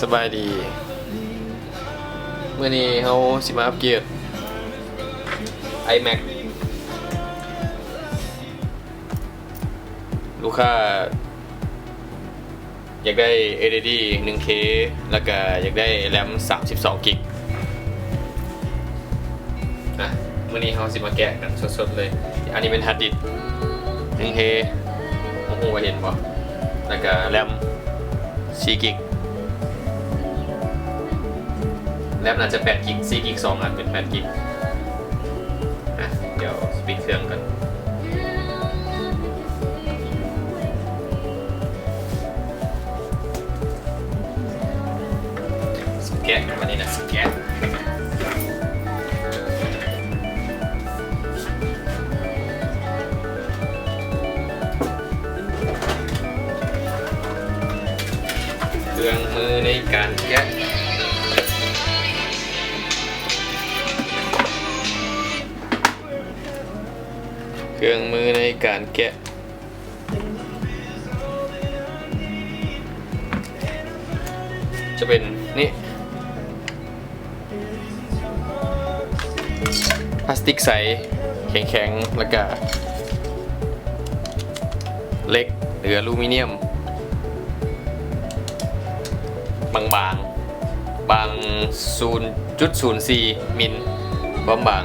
ສະບາຍດີ ມື້ນີ້ເຮົາຊິມາອັບເກຣດ ໄອແມັກ ລູກຄ້າຢາກໄດ້ເອສດີໜຶ່ງເຄ ແລ້ວກະຢາກໄດ້ແຣມສາມສິບສອງກິກ. ອ່ະ ມື້ນີ້ເຮົາຊິມາແກະກັນສົດໆເລີຍ. ອັນນີ້ເປັນຮາດດິສໜຶ່ງເທ ບໍ່ຮູ້ວ່າເຫັນບໍ່ ແລ້ວກະແຣມສີ່ກິກ ແຣມໜ້າຈະແປດກິກ ສີ່ກິກສອງອັນ ເປັນແປດກິກ. ອ່ະ ດຽວປິດເຄື່ອງກ່ອນ. ແກະ ບັດນີ້ນະ ແກະ ເຄື່ອງມືໃນການແກະ ເຄື່ອງມືໃນການແກະ ຈະເປັນນີ້ ພລາສຕິກໃສ ແຂງໆ ແລ້ວກະເຫຼັກ ຫຼື ອາລູມີນຽມ ບາງໆ ບາງ ສູນຈຸດສູນສີ່ມິນ ຄວາມບາງ.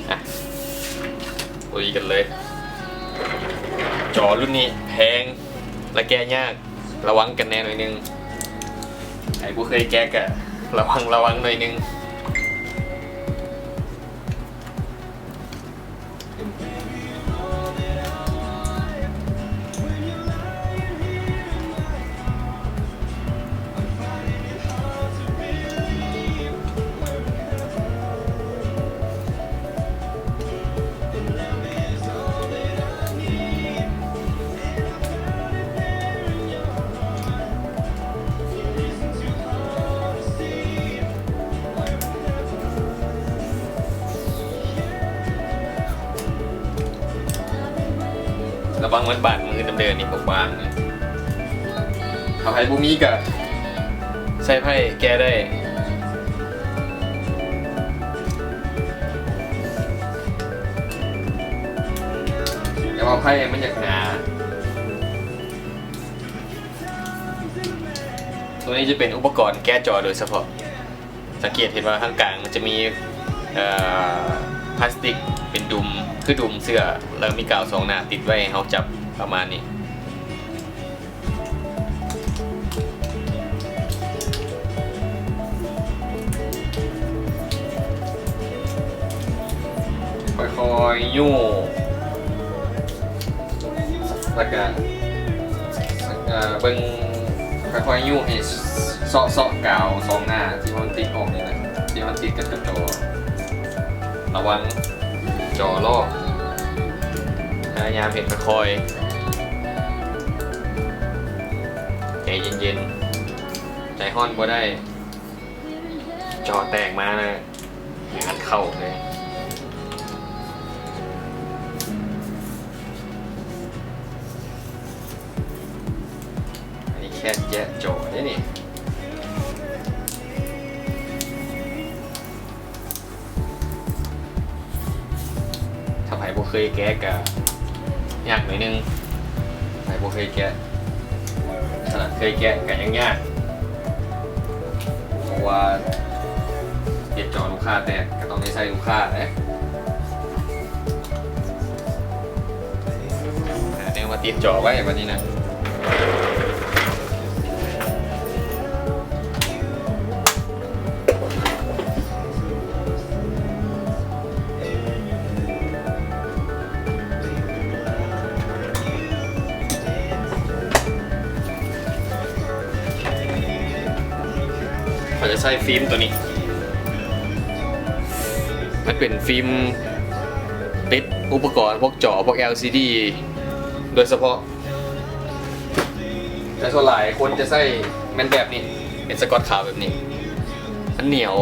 ອ່ະ ລຸຍກັນເລີຍ. ຈໍລຸ້ນນີ້ແພງ ແລະ ແກະຍາກ. ລະວັງກັນແດ່ໜ້ອຍໜຶ່ງ. ໃຜບໍ່ເຄີຍແກະກະລະວັງ ລະວັງໜ້ອຍໜຶ່ງ. ລະວັງມັນບາດມືນຳເດີ ນີ້ ບາງໆ ນີ້. ຖ້າໃຜບໍ່ມີກະໃຊ້ໄພ້ແກະໄດ້ ແຕ່ວ່າໄພ້ມັນຢາກໜາ. ໂຕນີ້ຈະເປັນອຸປະກອນແກະຈໍໂດຍສະເພາະ. ສັງເກດເຫັນວ່າທາງກາງມັນຈະມີ ເອີ ພລາສຕິກເປັນດຸມ ຄືດຸມເສື້ອ ແລ້ວມີກາວສອງໜ້າຕິດໄວ້ໃຫ້ເຮົາຈັບ ປະມານນີ້. ຄ່ອຍໆ ຍູ້ ແລ້ວກະ ເອີ ເບິ່ງ ຄ່ອຍໆ ຍູ້ໃຫ້ເຊາະໆ ກາວສອງໜ້າທີ່ມັນຕິດອອກນີ້ນະ ທີ່ມັນຕິດກັບຈອ. ລະວັງ ຈໍລອກ ພະຍາຍາມເຮັດຄ່ອຍໆ ໃຈເຢັນໆ ໃຈຮ້ອນບໍ່ໄດ້. ຈໍແຕກມານະ ງານເຂົ້າເລີຍ. ອັນນີ້ແຄ່ນແຈະຈໍເດ້ນີ້. ຖ້າໃຜບໍ່ເຄີຍແກະກະຍາກໜ້ອຍໜຶ່ງ ໃຜບໍ່ເຄີຍແກະ. ຂະໜາດເຄີຍແກະກະຍັງຍາກ ເພາະວ່າເຮັດຈໍລູກຄ້າແຕກກະຕ້ອງໄດ້ໃຊ້ລູກຄ້າເດ້. ຫາແນວມາຕິດຈໍໄວ້ບັດນີ້ນະ. ຂ້ອຍຈະໃຊ້ຟິມໂຕນີ້ ມັນເປັນຟິມຕິດອຸປະກອນພວກຈໍພວກແອລຊີດີໂດຍສະເພາະ. ແຕ່ສ່ວນຫຼາຍຄົນຈະໃຊ້ແມ່ນແບບນີ້ ເປັນສະກອດຂາວແບບນີ້ ມັນໜຽວ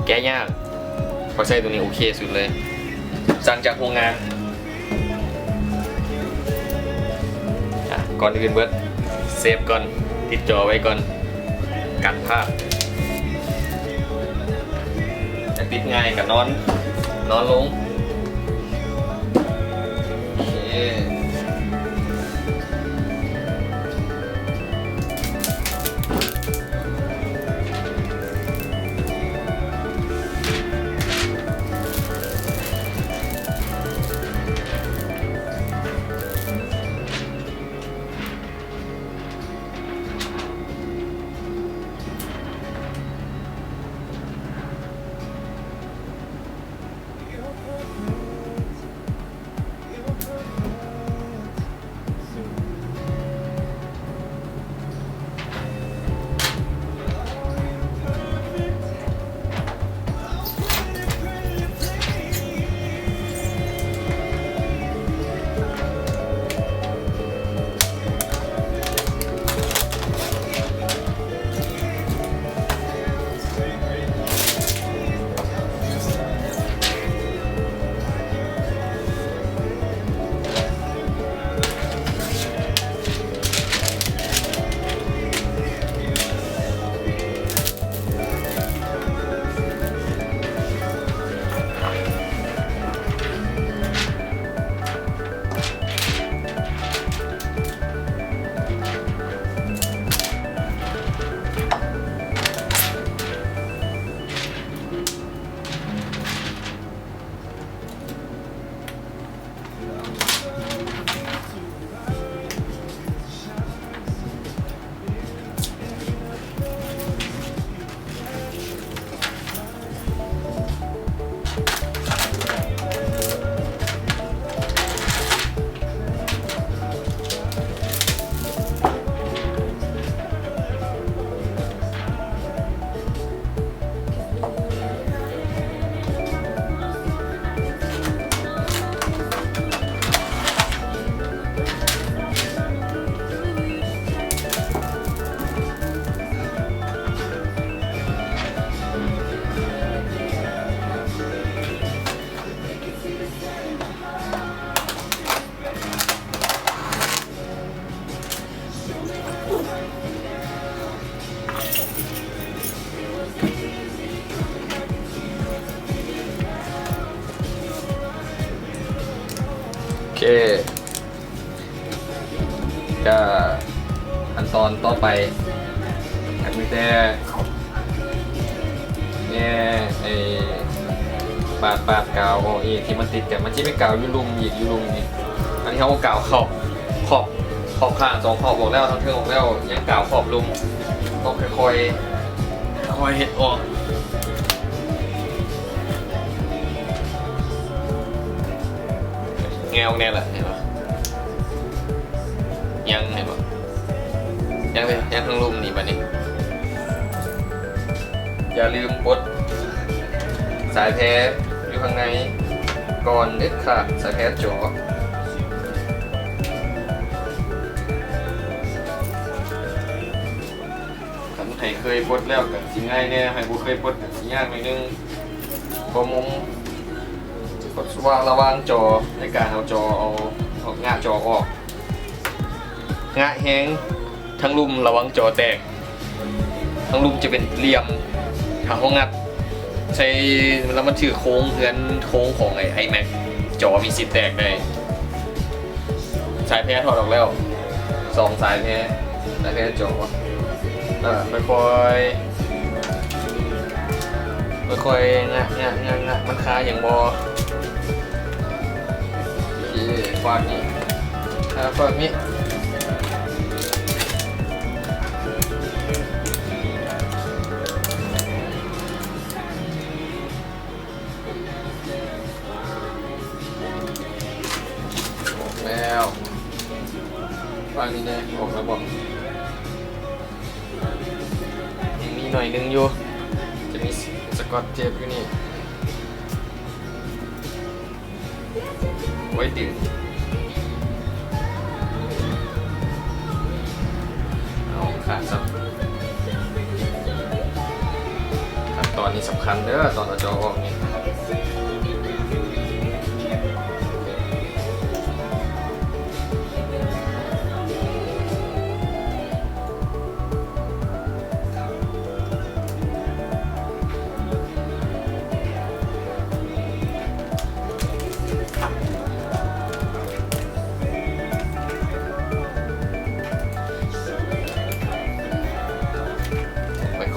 ແກະຍາກ. ຂ້ອຍໃຊ້ໂຕນີ້ໂອເຄສຸດເລີຍ ສັ່ງຈາກໂຮງງານ. ອ່ະ ກ່ອນອື່ນເບີດ ເຊຟກ່ອນ ຕິດຈໍໄວ້ກ່ອນ ກັນພາດ. ຈະຕິດງ່າຍກະນອນ ນອນລົງ. ໂອເຄ. ໂອເຄ ກະຂັ້ນຕອນຕໍ່ໄປ ກະມີແຕ່ ແງ່ ໄອ້ ປາດ ປາດກາວອອກອີກ ທີ່ມັນຕິດກັນ ມັນຊິມີກາວຢູ່ລຸ່ມອີກ ຢູ່ລຸ່ມອີກ. ອັນນີ້ເຮົາເອົາກາວເຂົ້າ ຂອບ ຂອບຂ້າງສອງຂອບອອກແລ້ວ ທັງເທິງອອກແລ້ວ ຍັງກາວຂອບລຸ່ມ ຕ້ອງຄ່ອຍໆ ຄ່ອຍເຮັດອອກ. ແງ່ອອກແນ່ລະ ເຫັນບໍ່? ຍັງ ເຫັນບໍ່? ຍັງເລີຍ ຍັງເທິງລຸ່ມນີ້ ບາດນີ້ຢ່າລືມປົດສາຍແພຢູ່ຂ້າງໃນກ່ອນເດັດຂາດ ສາຍແພຈໍ. ຄັນໃຜເຄີຍປົດແລ້ວກະຊິງ່າຍແນ່ ໃຜບໍ່ເຄີຍປົດກະຊິຍາກໜ້ອຍໜຶ່ງ ເພາະມຸມ ລະຫວ່າງຈໍ ໃນການເອົາຈໍ ເອົາ ເອົາງະຈໍອອກ ງະແຮງ ທັງລຸ່ມລະວັງຈໍແຕກ ທັງລຸ່ມຈະເປັນຫຼ່ຽມ ຖ້າເຮົາງັດໃສ່ ລະມັນຖືກໂຄງເຮືອນ ໂຄງຂອງໄອ້ ໄອແມັກ ຈໍມີສິດແຕກໄດ້. ສາຍແພຖອດອອກແລ້ວ ສອງສາຍແພ ສາຍແພຈໍ ເອີ ຄ່ອຍໆ ຄ່ອຍໆ ງະ ງະ ງະ ງະ ມັນຄາຫຍັງບໍ່? ໂອເຄ ຟາກນີ້ ອ່າ ຟາກນີ້ ອອກແລ້ວ ຟາກນີ້ແດ່ ອອກແລ້ວບໍ່? ຍັງມີໜ້ອຍໜຶ່ງຢູ່ ຈະມີສະກອດເທບຢູ່ນີ້ ໄວ້ດຶງ ເອົາຂາດຊະ. ນີ້ສຳຄັນເດີ ຕອນເອົາຈໍອອກນີ້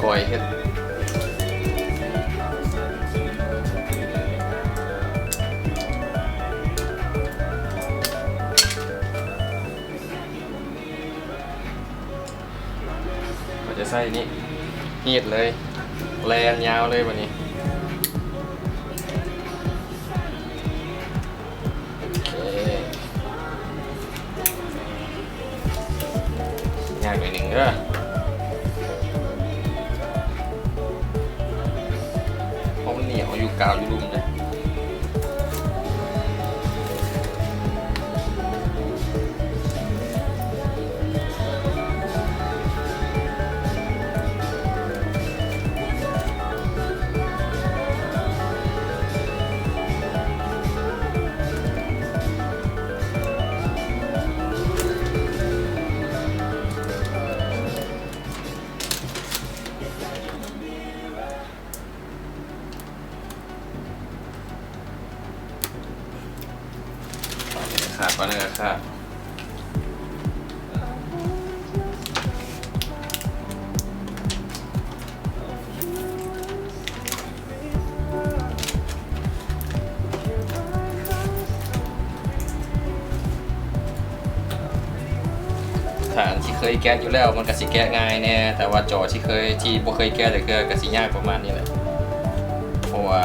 ຄ່ອຍໆເຮັດ. ເຮົາຈະໃສ່ນີ້ ຮີດເລີຍ ແລ່ນຍາວເລີຍບາດນີ້. ໂອເຄ ຍາກໜ້ອຍໜຶ່ງເດີ ເພາະມັນໜຽວຢູ່ ກາວຢູ່ລຸ່ມເດ້. ຂາດປານນັ້ນກໍຂາດ. ຖ້າອັນທີ່ເຄີຍແກະຢູ່ແລ້ວ ມັນກະຊິແກະງ່າຍແດ່, ແຕ່ວ່າຈໍທີ່ເຄີຍ ທີ່ບໍ່ເຄີຍແກະຈັກເທື່ອ ກະຊິຍາກປະມານນີ້ແຫຼະ ເພາະວ່າ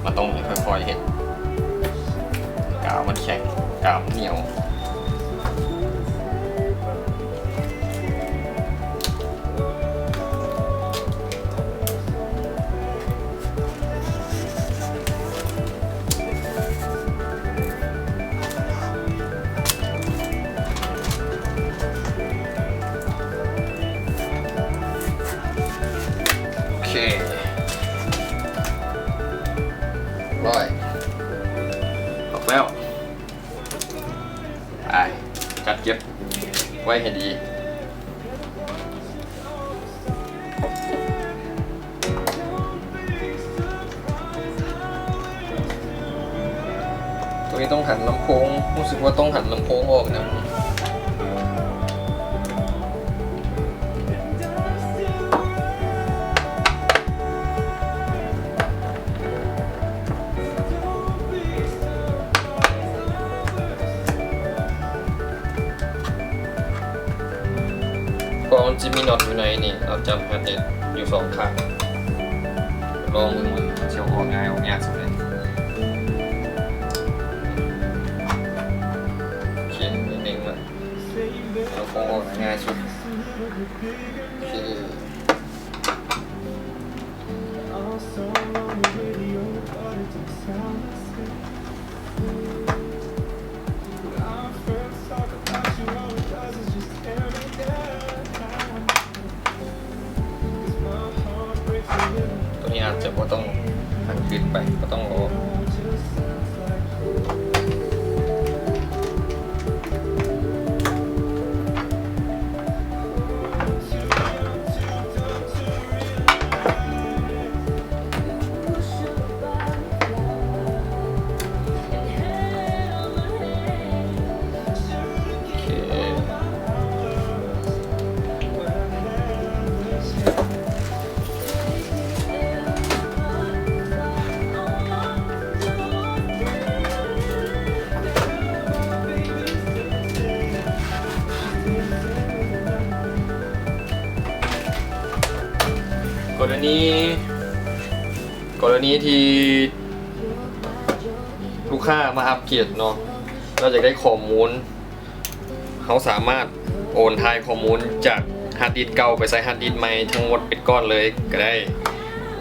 ມັນຕ້ອງຄ່ອຍໆເຮັດ ກາວມັນແຂງ ກາວມັນໜຽວ. ໂອເຄ ຮຽບຮ້ອຍ ອອກແລ້ວ. ໄປ ຈັດເກັບໄວ້ໃຫ້ດີ. ໂຕນີ້ຕ້ອງຫັນລຳໂພງ, ຮູ້ສຶກວ່າຕ້ອງຫັນລຳໂພງອອກນຳ. ເພາະມັນຈະມີນັອດຢູ່ໃນນີ້, ນັອດຈັບແຮດເດດຢູ່ສອງຂ້າງ. ລອງເບິ່ງວ່າມັນຊິເອົາອອກງ່າຍອອກຍາກສ່ຳໃດ. ໂອເຄ ນິດໜຶ່ງລະ ເອົາຂອງອອກງ່າຍສຸດ. ໂອເຄ. ໂຕນີ້ອາດຈະບໍ່ຕ້ອງຫັນຂຶ້ນໄປ, ບໍ່ຕ້ອງເອົາອອກ. ກໍລະນີ ກໍລະນີທີ່ລູກຄ້າມາອັບເກຣດເນາະ ລາວຢາກໄດ້ຂໍ້ມູນ ເຮົາສາມາດໂອນຖ່າຍຂໍ້ມູນຈາກຮາດດິດເກົ່າໄປໃສ່ຮາດດິດໃໝ່ທັງໝົດເປັນກ້ອນເລີຍກໍໄດ້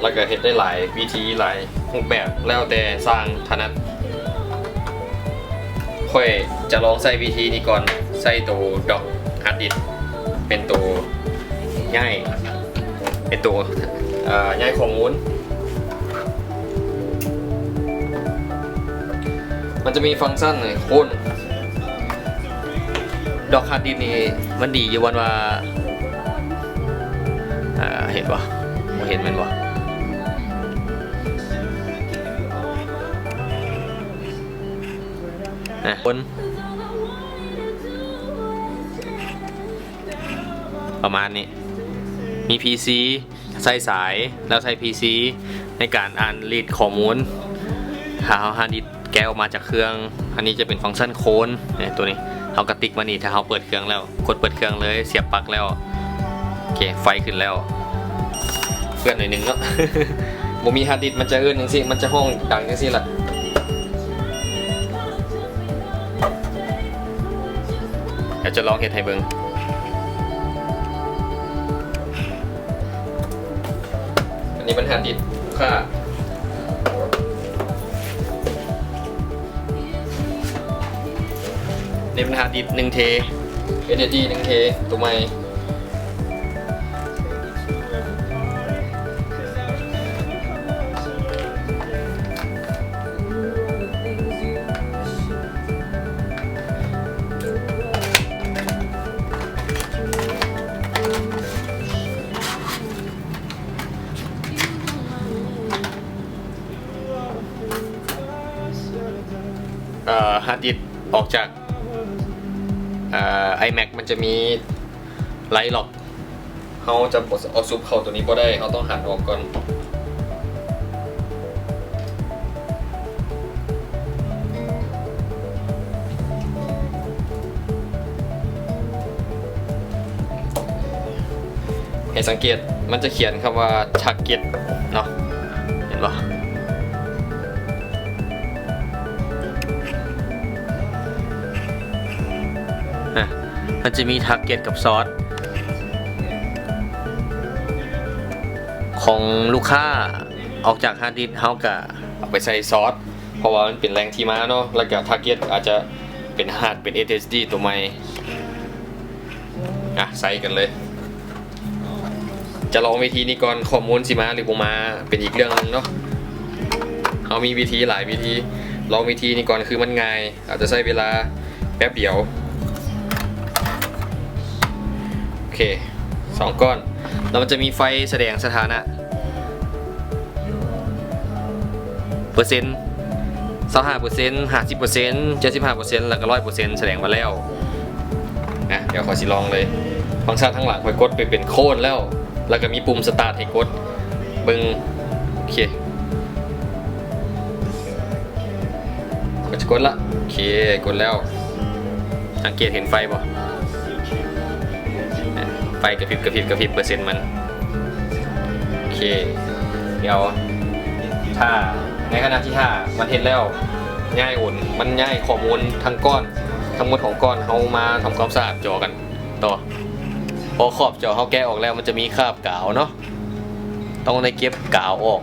ແລ້ວກໍເຮັດໄດ້ຫຼາຍວິທີ ຫຼາຍຮູບແບບ ແລ້ວແຕ່ຊ່າງຖະໜັດ. ຂ້ອຍຈະລອງໃຊ້ວິທີນີ້ກ່ອນ, ໃຊ້ໂຕດັອກຮາດດິດເປັນໂຕຍ້າຍ ເປັນໂຕ ເອີ ຍ້າຍຂໍ້ມູນ. ມັນຈະມີຟັງຊັນໂຄນ ດອກຮາດດິສນີ້ມັນດີຢູ່ບ່ອນວ່າ ອ່າ ເຫັນບໍ່? ບໍ່ເຫັນແມ່ນບໍ່? ນະ ຄົນ ປະມານນີ້ ມີພີຊີ ໃຊ້ສາຍ ແລ້ວໃຊ້ພີຊີໃນການອ່ານ read ຂໍ້ມູນ ຖ້າເຮົາຫາ read ແກະອອກມາຈາກເຄື່ອງ. ອັນນີ້ຈະເປັນຟັງຊັນໂຄນ ນີ້ ຕົວນີ້ ເຮົາກະຕິກມານີ້ ຖ້າເຮົາເປີດເຄື່ອງແລ້ວ ກົດເປີດເຄື່ອງເລີຍ ສຽບປັກແລ້ວ ໂອເຄ ໄຟຂຶ້ນແລ້ວ. ເປື້ອນໜ້ອຍໜຶ່ງເນາະ ບໍ່ມີຮາດດິສ ມັນຈະເອີ້ນຈັ່ງຊີ້ ມັນຈະຮ້ອງດັງຈັ່ງຊີ້ລະ. ດຽວຈະລອງເຮັດໃຫ້ເບິ່ງ. ອັນນີ້ມັນຮາດດິສລູກຄ້າ ນີ້ມັນຮາດດິສໜຶ່ງເທ ເອສເອສດີໜຶ່ງເທ ຕົວໃໝ່. ເອີ ຮາດດິສອອກຈາກ ເອີ ໄອແມັກ ມັນຈະມີໄລລັອກ ເຮົາຈະເອົາຊຸບເຂົ້າຕົວນີ້ບໍ່ໄດ້ ເຮົາຕ້ອງຫັນອອກກ່ອນ. ໃຫ້ສັງເກດ ມັນຈະຂຽນຄຳວ່າ target ເນາະ ເຫັນບໍ່? ນະ ມັນຈະມີ target ກັບ source ຂອງລູກຄ້າ ອອກຈາກຮາດດິສ ເຮົາກະເອົາໄປໃສ່ source ເພາະວ່າມັນເປັນແຫຼ່ງທີ່ມາເນາະ ແລ້ວກະ target ອາດຈະເປັນຮາດ ເປັນ ເອສເອສດີ ຕົວໃໝ່. ອ່ະ ໃສ່ກັນເລີຍ. ຈະລອງວິທີນີ້ກ່ອນ ຂໍ້ມູນຊິມາຫຼືບໍ່ມາເປັນອີກເລື່ອງໜຶ່ງເນາະ. ເຮົາມີວິທີຫຼາຍວິທີ ລອງວິທີນີ້ກ່ອນ ຄືມັນງ່າຍ ອາດຈະໃຊ້ເວລາແປັບດຽວ. ໂອເຄ ສອງກ້ອນ ແລ້ວມັນຈະມີໄຟສະແດງສະຖານະ ເປີເຊັນ ຊາວຫ້າເປີເຊັນ ຫ້າສິບເປີເຊັນ ເຈັດສິບຫ້າເປີເຊັນ ແລ້ວກະຮ້ອຍເປີເຊັນ ສະແດງວ່າແລ້ວ. ນະ ດຽວຂ້ອຍຊິລອງເລີຍ. ຟັງຊັນທາງຫຼັງຂ້ອຍກົດໄປເປັນໂຄນແລ້ວ ແລ້ວກະມີປຸ່ມສະຕາດໃຫ້ກົດເບິ່ງ. ໂອເຄ ຂ້ອຍຈະກົດລະ. ໂອເຄ ກົດແລ້ວ. ສັງເກດເຫັນໄຟບໍ່? ໄຟກະພິບກະພິບກະພິບເປີເຊັນມັນ. ໂອເຄ ດຽວຖ້າ ໃນຂະນະທີ່ຖ້າມັນເຮັດແລ້ວ ຍ້າຍໂອນ ມັນຍ້າຍຂໍ້ມູນທັງກ້ອນ ທັງໝົດຂອງກ້ອນເຮົາມາທຳຄວາມສະອາດຈໍກັນຕໍ່. ພໍຂອບຈໍເຮົາແກະອອກແລ້ວ ມັນຈະມີຄາບກາວເນາະ ຕ້ອງໄດ້ເກັບກາວອອກ.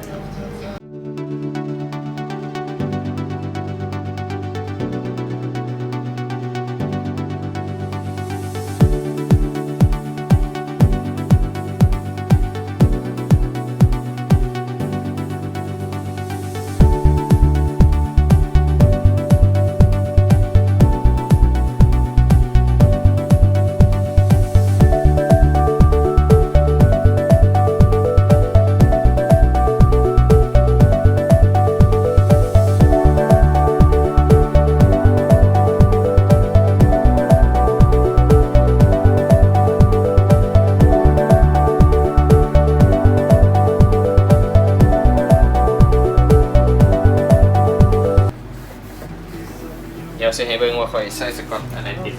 ດຽວຊິໃຫ້ເບິ່ງວ່າຂ້ອຍໃຊ້ສະກອດອັນໃດຕິດ.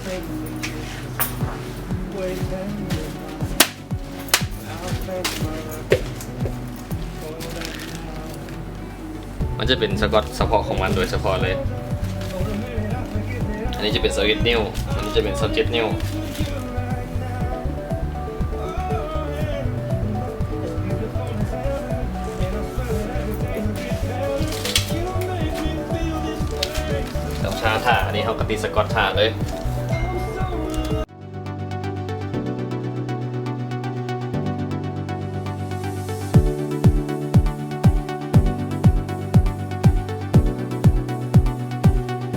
ມັນຈະເປັນສະກອດສະເພາະຂອງມັນໂດຍສະເພາະເລີຍ. ອັນນີ້ຈະເປັນຊາວເອັດນິ້ວ ອັນນີ້ຈະເປັນຊາວເຈັດນິ້ວ. ຕ້ອງຊາຖ້າ ອັນນີ້ເຮົາກະຕິດສະກອດຖ້າເລີຍ. ເ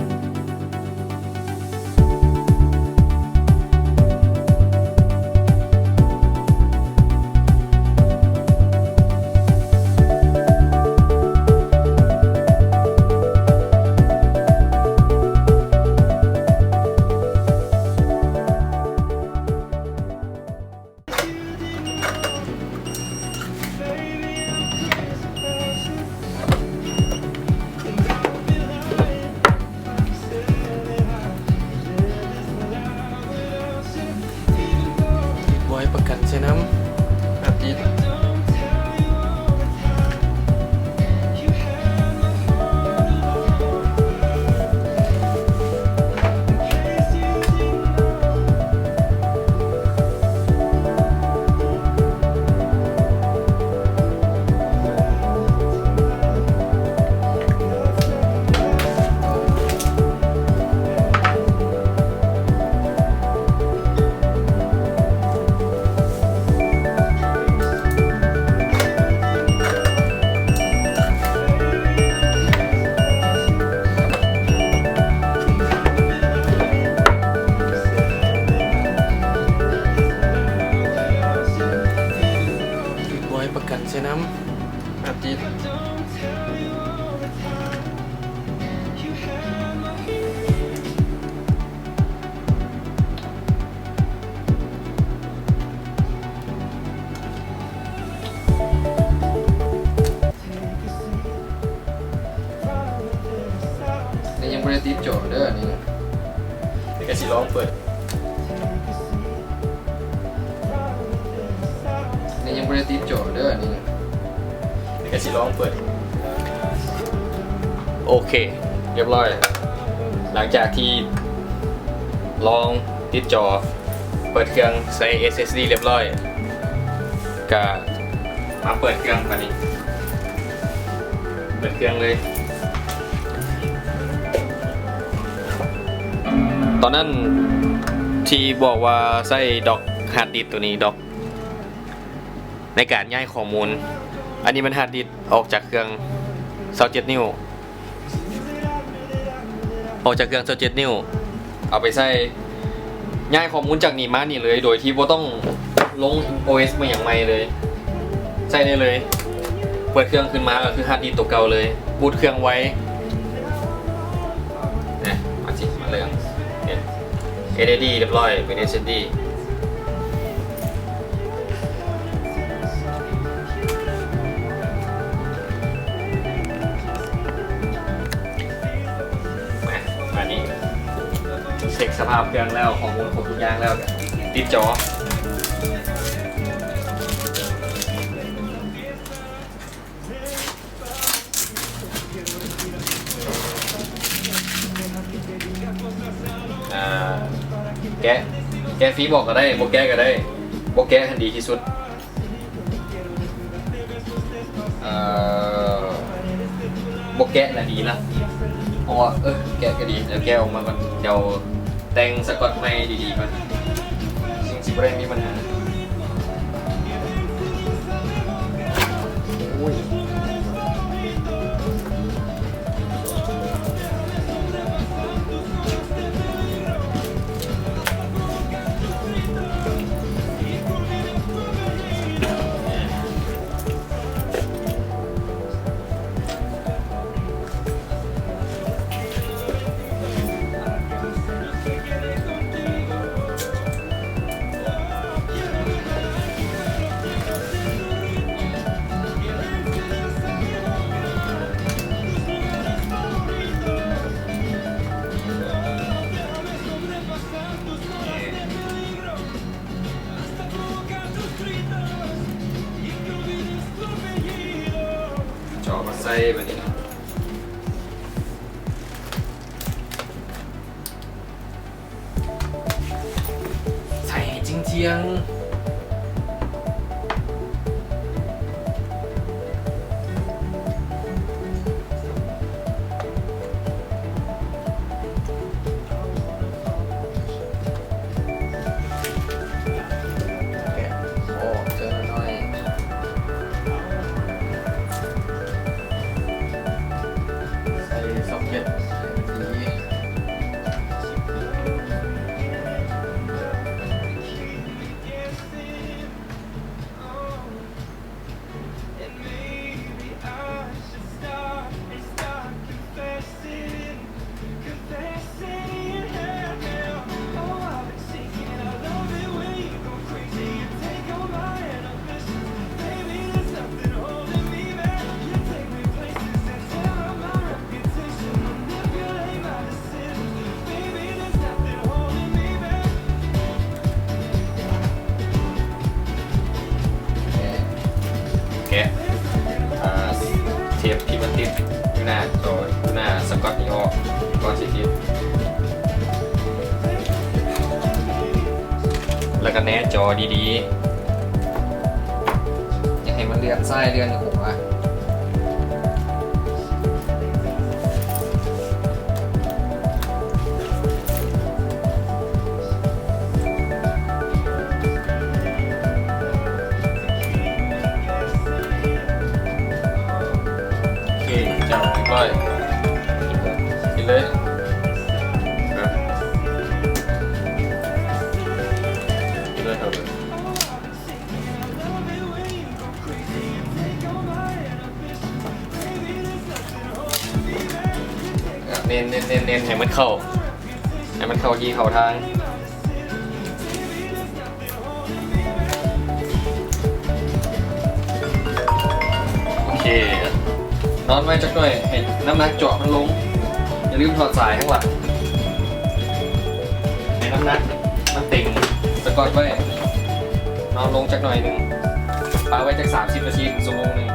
ແລ້ວກໍຊິລອງເປີດ ນີ້ຍັງບໍ່ໄດ້ຕິດຈໍເດີ ອັນນີ້ນະ ແລ້ວກໍຊິລອງເປີດ ໂອເຄ ຮຽບຮ້ອຍ. ຫຼັງຈາກທີ່ລອງຕິດຈໍ ເປີດເຄື່ອງໃສ່ ເອສເອສດີ ຮຽບຮ້ອຍ ກະມາເປີດເຄື່ອງບາດນີ້ ເປີດເຄື່ອງເລີຍ. ຕອນນັ້ນທີ່ບອກວ່າໃຊ້ດັອກຮາດດິສໂຕນີ້ ດັອກໃນການຍ້າຍຂໍ້ມູນ ອັນນີ້ມັນຮາດດິສອອກຈາກເຄື່ອງຊາວເຈັດນິ້ວ ອອກຈາກເຄື່ອງຊາວເຈັດນິ້ວ ເອົາໄປໃສ່ ຍ້າຍຂໍ້ມູນຈາກນີ້ມານີ້ເລີຍ ໂດຍທີ່ບໍ່ຕ້ອງລົງໂອເອສ ມາຫຍັງໃໝ່ເລີຍ ໃຊ້ໄດ້ເລີຍ. ເປີດເຄື່ອງຂຶ້ນມາກໍຄືຮາດດິສໂຕເກົ່າເລີຍ ບູດເຄື່ອງໄວ. ນະ ມາຊິ ມາເລີ່ມ ເຮັດ ເຮັດໄອດີຮຽບຮ້ອຍ ເປັນເອສເອສດີ. ມາ ມານີ້ ເຊັກສະພາບເຄື່ອງແລ້ວ ຂໍ້ມູນຄົບທຸກຢ່າງແລ້ວ ກໍຕິດຈໍ. ອ່າ ແກະ ແກະຟີບອກກໍໄດ້ ບໍ່ແກະກໍໄດ້ ບໍ່ແກະຫັ້ນດີທີ່ສຸດ. ເອີ ບໍ່ແກະລະດີລະ ເພາະວ່າ ເອີ ແກະກໍດີ ດຽວແກະອອກມາກ່ອນ ດຽວແຕ່ງສະກອດໃໝ່ດີໆກ່ອນ ຈຶ່ງຊິບໍ່ໄດ້ມີບັນຫາ. ໂອ້ຍ. ເຈາະມາໃສ່ບາດນີ້ເນາະ ໃສ່ໃຫ້ຈຽງໆ. ແກະອອກເທື່ອໜ້ອຍໆ ໃສ່ຊັອກເກັດໃຫ້ມັນດີ.ແກະ ອ່າ ເທບທີ່ມັນຕິດຢູ່ໜ້າຈໍ ຢູ່ໜ້າສະກອດນີ້ອອກ ກ່ອນຊິຕິດ ແລ້ວກໍແນະຈໍດີໆ ຢ່າໃຫ້ມັນເລື່ອນຊ້າຍເລື່ອນຂວາ. ໂອເຄ ຈັບຮຽບຮ້ອຍ ກິນເລີຍ ກິນເລີຍ ເນັ້ນໆໆໆ ໃຫ້ມັນເຂົ້າ ໃຫ້ມັນເຂົ້າທີ່ເຂົ້າທາງ. ໂອເຄ ນອນໄວ້ຈັກໜ້ອຍ ໃຫ້ນ້ຳໜັກເຈາະມັນລົງ. ຢ່າລືມຖອດສາຍຂ້າງຫຼັງ. ມັນເຕັງສະກອດໄວ້ ເນາະ ລົງຈັກໜ້ອຍໜຶ່ງ ປະໄວ້ຈັກສາມສິບນາທີ ເຖິງຊົ່ວໂມງໜຶ່ງ.